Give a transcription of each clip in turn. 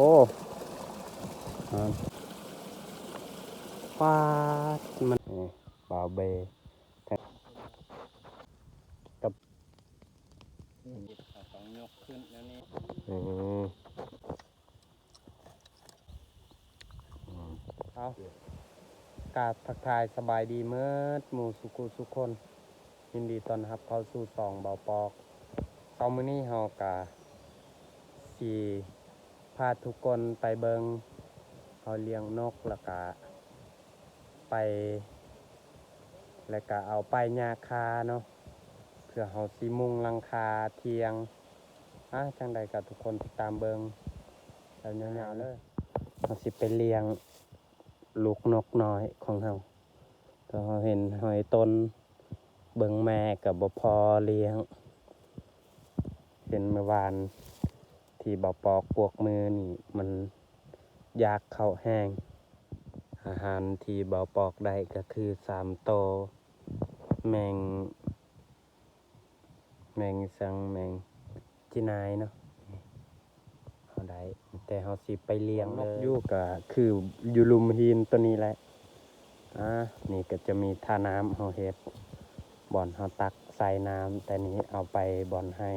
ໂອ້ ປາດ ມັນ ນີ້ ບ່າວເບ ກັບ ເຮົາຕ້ອງຍົກຂຶ້ນແນວນີ້ ອືມ ເອົາ ກາບທັກທາຍສະບາຍດີເໝິດໝູ່ສູ່ຄູ່ສູ່ຄົນ. ຍິນດີຕ້ອນຮັບເຂົ້າສູ່ຊ່ອງເບົາປອກ. ເຊົ້າມື້ນີ້ເຮົາກະຊິພາທຸກຄົນໄປເບິ່ງເຮົາລ້ຽງນົກ ແລ້ວກະໄປ ແລ້ວກະເອົາປ້າຍຫຍ້າຄາເນາະ ເພື່ອເຮົາຊິມຸງຫຼັງຄາຖຽງ. ອາ ຈັ່ງໃດກໍທຸກຄົນຕິດຕາມເບິ່ງ ແລ້ວຍາວໆເລີຍ. ເຮົາຊິໄປລ້ຽງລູກນົກນ້ອຍຂອງເຮົາ ເພາະເຮົາເຫັນຮອຍຕົນ ເບິ່ງແມ່ກໍບໍ່ພໍລ້ຽງ. ເຫັນມື້ວານທີ່ເບົາປອກກວກມືນີ້ ມັນຢາກເຂົ້າແຮງ. ອາຫານທີ່ເບົາປອກໄດ້ກໍຄືສາມໂຕ ແມງ ແມງອີ່ສັງ ແມງຈີນາຍເນາະ ເຮົາໄດ້ ແຕ່ເຮົາຊິໄປລ້ຽງເລີຍ. ຢູ່ກໍຄືຢູ່ລຸ່ມຫີນໂຕນີ້ແຫຼະ. ອາ ນີ້ກໍຈະມີທ່ານ້ຳເຮົາເຮັດ ບ່ອນເຮົາຕັກໃສ່ນ້ຳ ແຕ່ນີ້ເອົາໄປບ່ອນໄຮ່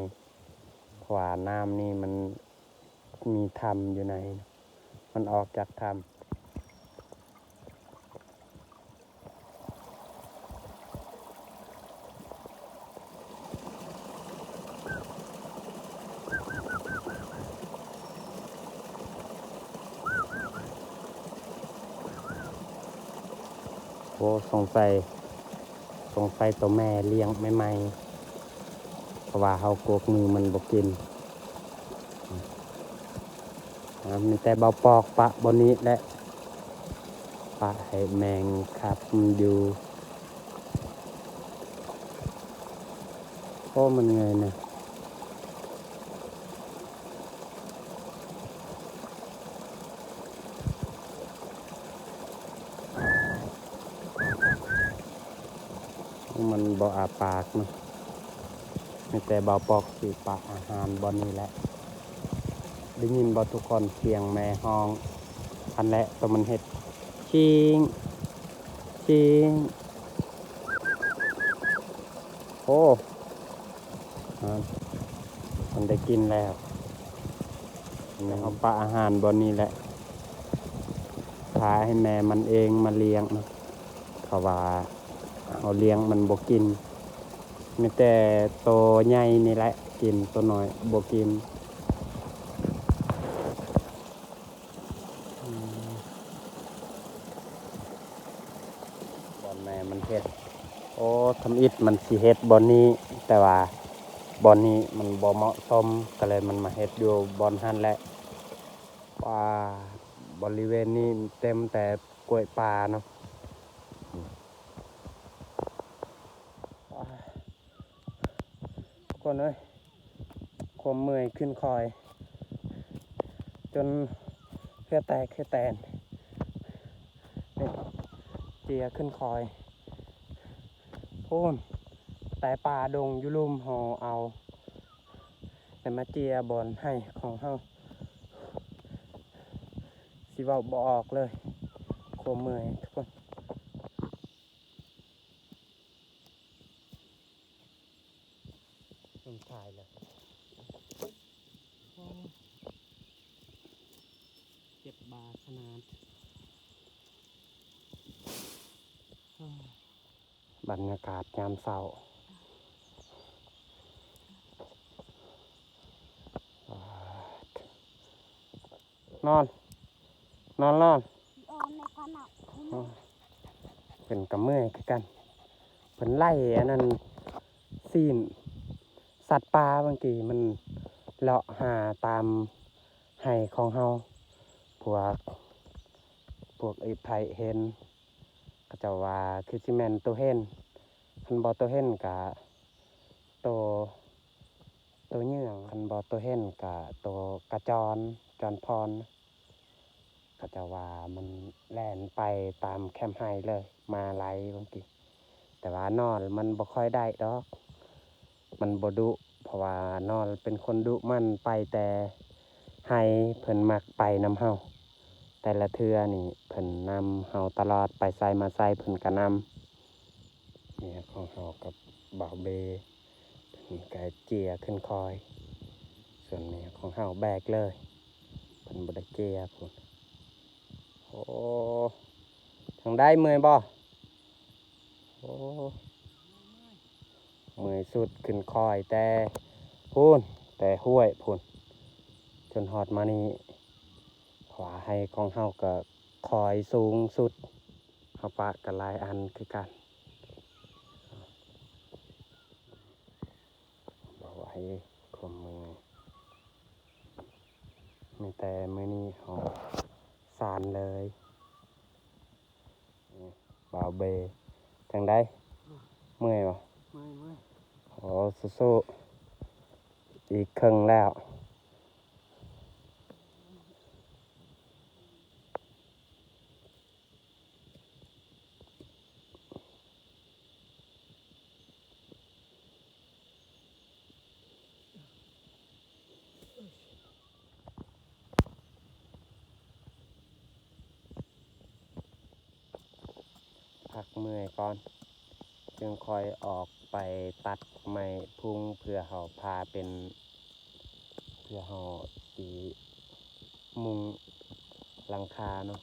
ເພາະວ່ານ້ຳນີ້ມັນ ມີຖ້ຳຢູ່ໃນ ມັນອອກຈາກຖ້ຳ. ໂອ້ ສົງໄສ ສົງໄສໂຕແມ່ລ້ຽງໃໝ່ໆ ເພາະວ່າເຮົາກວກມືມັນບໍ່ກິນ. ອາ ມີແຕ່ເບົາປອກປະບ່ອນນີ້ແຫຼະ ປະໃຫ້ແມງຄັບມັນຢູ່. ໂອ້ ມັນເງີຍນະ. ມັນບໍ່ອ້າປາກເນາະ ມີແຕ່ເບົາປອກຊິປະອາຫານບ່ອນນີ້ແຫຼະ. ໄດ້ຍິນບໍ່ທຸກຄົນ? ສຽງແມ່ຮ້ອງ ອັນແຫຼະ ໂຕມັນເຮັດ ຊິງ ຊິງ. ໂອ້ ອ່າ ມັນໄດ້ກິນແລ້ວ. ແມ່ເຮົາປະອາຫານບ່ອນນີ້ແຫຼະ ພາໃຫ້ແມ່ມັນເອງມາລ້ຽງ ເພາະວ່າເຮົາລ້ຽງມັນບໍ່ກິນ ມີແຕ່ໂຕໃຫຍ່ນີ້ແຫຼະກິນ ໂຕນ້ອຍບໍ່ກິນ. ອືມ ບ່ອນແມ່ມັນເຮັດ ໂອ້ ທຳອິດມັນຊິເຮັດບ່ອນນີ້ ແຕ່ວ່າບ່ອນນີ້ມັນບໍ່ເໝາະສົມ ກໍເລີຍມັນມາເຮັດຢູ່ບ່ອນຫັ້ນແຫຼະ. ວ່າບໍລິເວນນີ້ເຕັມແຕ່ກ້ວຍປ່າເນາະ. ທຸກຄົນເອີຍ ຄວາມເມື່ອຍຂຶ້ນຄອຍ ຈົນເຫື່ອແຕກເຫື່ອແຕນ ນີ້ ເຈຍຂຶ້ນຄອຍ ໂອ້ນ ແຕ່ປ່າດົງຢູ່ລຸ່ມເຮົາເອົາ ແລ້ວມາເຈຍບ່ອນໄຮ່ຂອງເຮົາ ຊິເວົ້າບໍ່ອອກເລີຍ ຄວາມເມື່ອຍທຸກຄົນ. ເລີ່ມຖ່າຍແລ້ວ ໂອ້ ເຈັບບ່າຂະໜາດ. ບັນຍາກາດຍາມເຊົ້າ ນອນ ນອນ ນອນ ເພິ່ນກໍເມື່ອຍຄືກັນ ເພິ່ນໄລ່ອັນນັ້ນ ຊີ້ນສັດປ່າ ບາງທີມັນເລາະຫາຕາມໄຮ່ຂອງເຮົາ ພວກ ພວກເອໄພເຫັນ ເຂົາເຈົ້າວ່າຄືຊິແມ່ນໂຕເຫັນ ຄັນບໍ່ໂຕເຫັນກະໂຕ ໂຕເຫຍື່ອງ ຄັນບໍ່ໂຕເຫັນກະໂຕກະຈອນ ຈອນພອນ ເຂົາເຈົ້າວ່າມັນແລ່ນໄປຕາມແຄມໄຮ່ເລີຍ ມາໄລ່ບາງທີ ແຕ່ວ່ານອນມັນບໍ່ຄ່ອຍໄດ້ດອກ ມັນບໍ່ດຸ ເພາະວ່ານອນເປັນຄົນດຸໝັ່ນ ໄປແຕ່ ໄຮ່ ເພິ່ນມັກໄປນຳເຮົາ ແຕ່ລະເທື່ອນີ້ເພິ່ນນຳເຮົາຕະຫຼອດ ໄປໃສມາໃສເພິ່ນກະນຳ. ເມຍຂອງເຮົາກັບບ່າວເບ ເພິ່ນກະເຈຍຂຶ້ນຄອຍ ສ່ວນເມຍຂອງເຮົາແບກເລີຍ ເພິ່ນບໍ່ໄດ້ເຈຍພຸ້ນ. ໂອ້ ທາງໃດເມື່ອຍບໍ່? ໂອ້ ເມື່ອຍສຸດ ຂຶ້ນຄອຍແຕ່ພຸ້ນ ແຕ່ຫ້ວຍພຸ້ນ ຈົນຮອດມານີ້ ເພາະວ່າໄຮ່ຂອງເຮົາກະຄອຍສູງສຸດ ເຮົາປະກະຫຼາຍອັນຄືກັນ. ບໍ່ໄຫວ ຄວາມເມື່ອຍ ມີແຕ່ມື້ນີ້ເຮົາສານເລີຍ. ບ່າວເບ ຈັ່ງໃດ? ເມື່ອຍບໍ່? ເມື່ອຍ ເມື່ອຍ. ໂອ້ ສູ້ໆ ອີກເຄິ່ງແລ້ວ. ພັກເມື່ອຍກ່ອນ ຈຶ່ງຄ່ອຍອອກໄປຕັດໄມ້ພຸງ ເພື່ອເຮົາພາເປັນ ເພື່ອເຮົາຊິມຸງຫຼັງຄາເນາະ.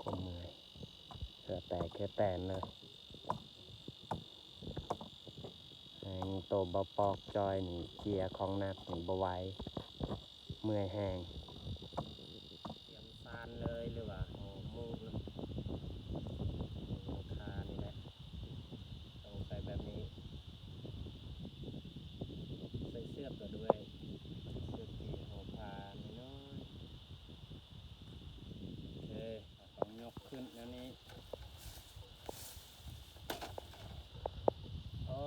ຄວາມເມື່ອຍ ເຫື່ອແຕກເຫື່ອແຕນເລີຍ. ແຮງໂຕບໍ່ປອກຈອຍນີ້ ເຈຍຂອງໜັກນີ້ບໍ່ໄຫວ ເມື່ອຍແຮງ. ຕຽມຊານເລີຍ ຫຼືວ່າເຮົາມຸງນຳ ມຸງຫຼັງຄານີ້ແຫຼະ ຕ້ອງໃສ່ແບບນີ້ ໃສ່ເຊືອກກໍດ້ວຍ ເຊືອກທີ່ເຮົາພານ້ອຍໆ. ໂອເຄ ຕ້ອງຍົກຂຶ້ນແນວນີ້. ໂອ້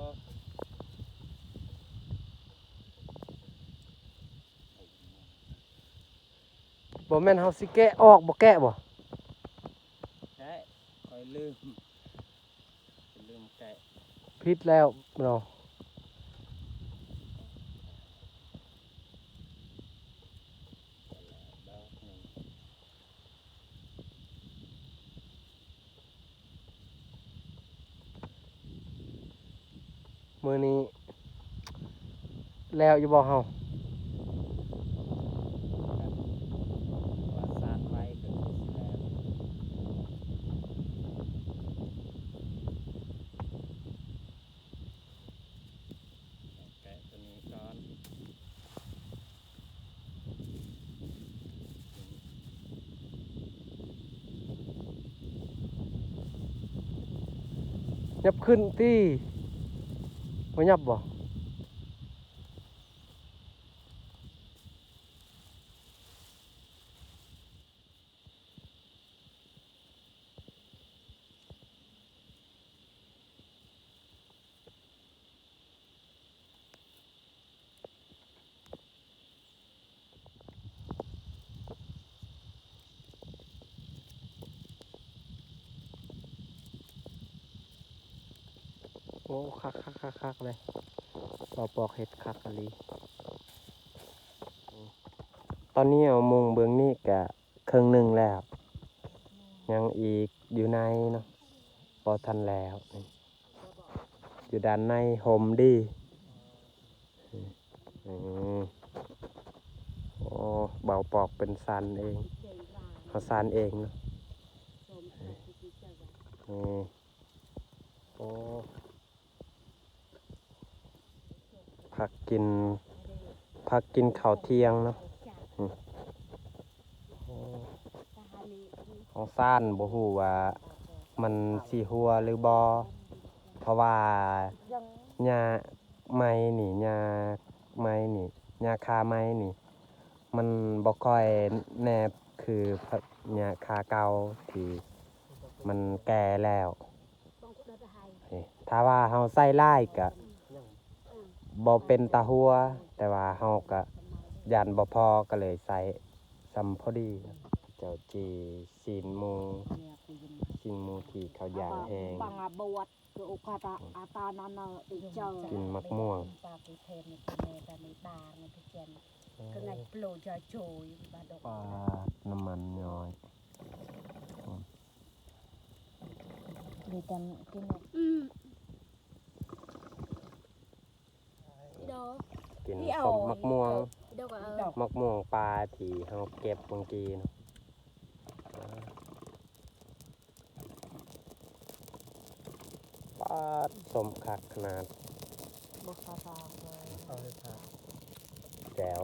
ບໍ່ແມ່ນເຮົາຊິແກະອອກ ບໍ່ແກະບໍ່? ແກະ ຂ້ອຍລືມ ລືມແກະ ຜິດແລ້ວເນາະ. ມື້ນີ້ແລ້ວຢູ່ບໍ່ເຮົາ? ວ່າສານໄວກໍຄືຊິແລ້ວ. ແກະຕົວນີ້ກ່ອນ. ຍັບຂຶ້ນຕິ ບໍ່ຍັບບໍ່? ໂອ້ ຄັກໆໆໆເລີຍ ບ່າວປອກເຮັດຄັກອີ່ຫຼີ. ຕອນນີ້ເອົາມຸງເບິ່ງນີ້ກະ ເຄິ່ງໜຶ່ງແລ້ວ ຍັງອີກຢູ່ໃນເນາະ ບໍ່ທັນແລ້ວ. ຢູ່ດ້ານໃນຮົ່ມດີ. ອືມ ໂອ້ ບ່າວປອກເປັນສານເອງ ເຮົາສານເອງເນາະ. ນີ້ ໂອ້ ພັກກິນ ພັກກິນເຂົ້າທ່ຽງເນາະ. ອືມ ຂອງຊານບໍ່ຮູ້ວ່າມັນຊິຮົ່ວຫຼືບໍ່ ເພາະວ່າຫຍ້າໄມ້ນີ້ ຫຍ້າໄມ້ນີ້ ຫຍ້າຄາໄມ້ນີ້ ມັນບໍ່ຄ່ອຍແນບຄືຫຍ້າຄາເກົ່າທີ່ມັນແກ່ແລ້ວ. ເອີ ຖ້າວ່າເຮົາໃສ່ຫຼາຍກະບໍ່ເປັນຕາຮົ່ວ ແຕ່ວ່າເຮົາກະຢ້ານບໍ່ພໍ ກະເລີຍໃສ່ສ່ຳພໍດີ. ເຈົ້າຈີ່ຊີ້ນໝູ ຊີ້ນໝູທີ່ເຂົາຍ່າງແຫ້ງ ກິນໝາກມ່ວງ. ກະໄງໂປລຢາໂຈຍບາດອກ ປາດນ້ຳມັນຍ້ອຍ ມີແຕ່ກິນ ອືມ ດອກ ກິນ ນີ້ເອົາ ສົ້ມໝາກມ່ວງ ດອກ ດອກ ໝາກມ່ວງປ່າທີ່ເຮົາເກັບເມື່ອກີ້ນະ. ປາດ ສົ້ມຄັກຂະໜາດ ບໍ່ຄາປາກເລີຍ ເອົາເຮັດ ແຈ່ວ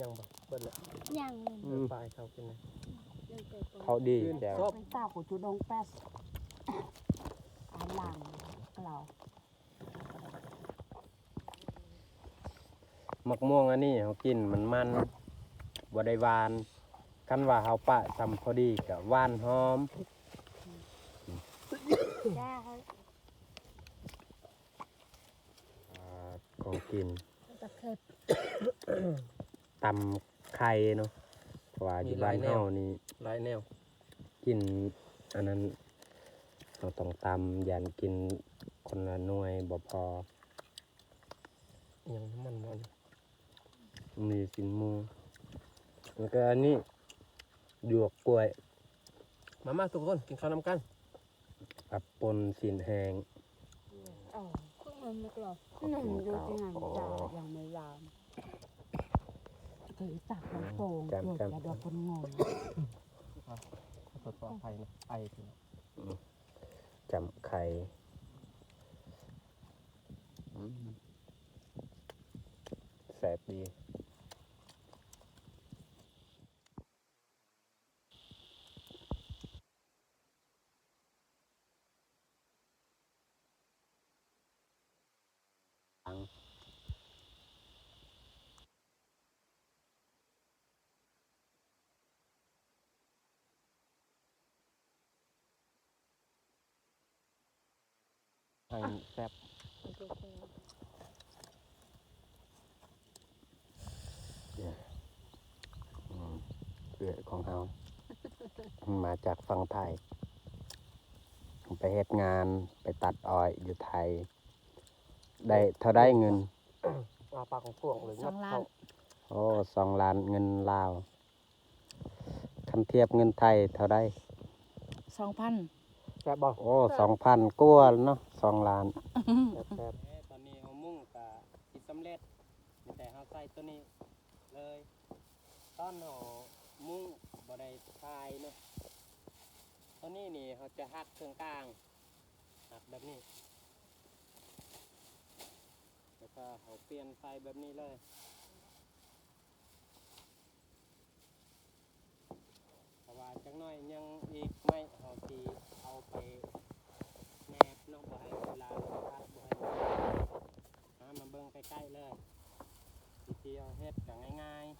ຍັງບໍ່ເບິດແລ້ວ ຍັງ ອືມ ປາຍເຂົາກິນ ເຂົາດີແຈ່ວ ເປັນສາວໂກຈູດົງແປດ ອາຫຼັງເລົ່າ. ໝາກມ່ວງອັນນີ້ເຮົາກິນມັນໆ ບໍ່ໄດ້ຫວານ ຄັນວ່າເຮົາປະຊ່ຳພໍດີກະຫວານຫອມ ຈ້າ ອ່າ ຂອງກິນ ຕະເຂັບ ຕຳໄຂ່ເນາະ ເພາະວ່າຢູ່ບ້ານເຮົານີ້ ຫຼາຍແນວ ກິນອັນນັ້ນ ເຮົາຕ້ອງຕຳ ຢ້ານກິນຄົນລະໜ່ວຍບໍ່ພໍ. ອີຫຍັງມັນບໍ່ ມີຊີ້ນໝູ ແລ້ວກະອັນນີ້ ຫຍວກກ້ວຍ ມາໆ ທຸກຄົນ ກິນເຂົ້ານຳກັນ ກັບປົ່ນຊີ້ນແຫ້ງ ເອົາ ຄືມັນບໍ່ກອບ ໜຶ່ງຢູ່ທີ່ຫັ້ນ ໂອ້ ຈານຍັງບໍ່ລາມ ເຄີຍຕັກນ້ຳໂປ່ງ ແຈ່ມໆ ເກີດກະດອກຄົນງອນ ຂໍໂທດ ຂໍອະໄພນະ ໄອ ອືມ ຈ້ຳໄຂ່ ອືມ ແຊບດີ. ໃຫ້ແຊບ ອືມ ເອື້ອຍຂອງເຮົາ ມາຈາກຝັ່ງໄທ ໄປເຮັດງານ ໄປຕັດອ້ອຍຢູ່ໄທ ໄດ້ເທົ່າໃດເງິນ? ອາປາກກວ້າງໆເລີຍ ສອງລ້ານ ໂອ້ ສອງລ້ານເງິນລາວ. ຄັນທຽບເງິນໄທເທົ່າໃດ? ສອງພັນ ແຊບບໍ່? ໂອ້ ສອງພັນກວ່າເນາະ ສອງລ້ານ ແຊບໆ. ຕອນນີ້ເຮົາມຸງກະຊິສຳເລັດ ມີແຕ່ເຮົາໃສ່ໂຕນີ້ເລີຍ ຕອນເຮົາມຸງບໍ່ໄດ້ຖ່າຍເນາະ ໂຕນີ້ນີ້ເຮົາຈະຫັກເຄິ່ງກາງ ຫັກແບບນີ້ ແລ້ວກະເຮົາປ່ຽນໃສ່ແບບນີ້ເລີຍ. ເພາະວ່າຈັກໜ້ອຍຍັງອີກໄມ້ ເຮົາຊິເອົາໄປແນບເນາະ ບໍ່ໃຫ້ເວລາເຮົາຕັດ ບໍ່ໃຫ້ມັນ ມາ ມາເບິ່ງໃກ້ໆເລີຍ ວິທີເຮົາເຮັດກະງ່າຍໆ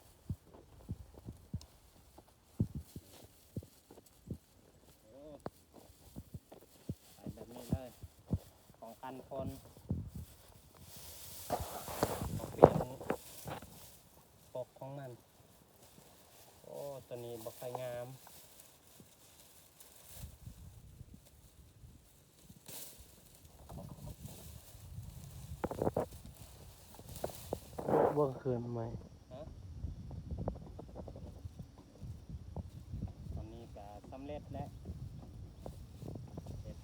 ໂອ້ ໃສ່ແບບນີ້ເລີຍ ປ້ອງກັນຝົນ ເຮົາປ່ຽນປົກຂອງມັນ. ໂອ້ ໂຕນີ້ບໍ່ຄ່ອຍງາມ ເບິ່ງຄືນໃໝ່ ຮະ ຕອນນີ້ກະສຳເລັດແລ້ວ ເຮັດ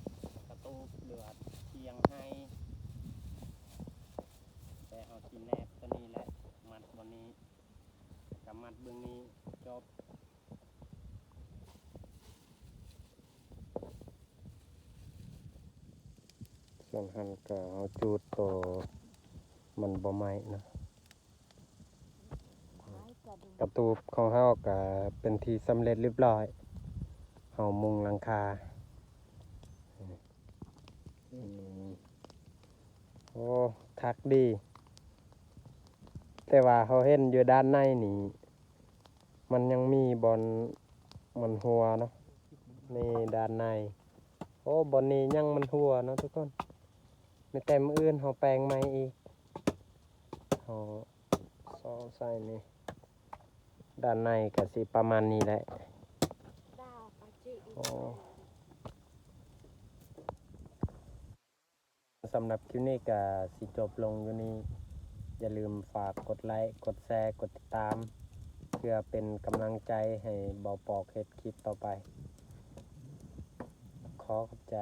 ກະຕູບ ຫຼືວ່າຕຽງໄຮ່ ແຕ່ເຮົາຊິແນບໂຕນີ້ແຫຼະ ມັດບ່ອນນີ້ ກະມັດເບື້ອງນີ້ ຈົບ. ສ່ວນຫັ້ນກະເຮົາຈູດໂຕມັນບໍ່ໄໝ້ເນາະ ກະຕູບຂອງເຮົາກະເປັນທີ່ສຳເລັດລຽບລ້ອຍ ເຮົາມຸງຫຼັງຄາ ອືມ ໂອ້ ຄັກດີ ແຕ່ວ່າເຮົາເຫັນຢູ່ດ້ານໃນນີ້ ມັນຍັງມີບ່ອນມັນຮົ່ວເນາະ ນີ້ດ້ານໃນ ໂອ້ ບ່ອນນີ້ຍັງມັນຮົ່ວເນາະທຸກຄົນ ມີແຕ່ມື້ອື່ນເຮົາແປງໃໝ່ອີກ ເຮົາຊອກໃສ່ນີ້ ດ້ານໃນກະຊິປະມານນີ້ແຫຼະ ໂອ້. ສຳລັບຄລິບນີ້ກະຊິຈົບລົງຢູ່ນີ້ ຢ່າລືມຝາກກົດໄລ, ກົດແຊ, ກົດຕິດຕາມ ເພື່ອເປັນກຳລັງໃຈໃຫ້ເບົາປອກເຮັດຄລິບຕໍ່ໄປ. ຂໍຂອບໃຈ.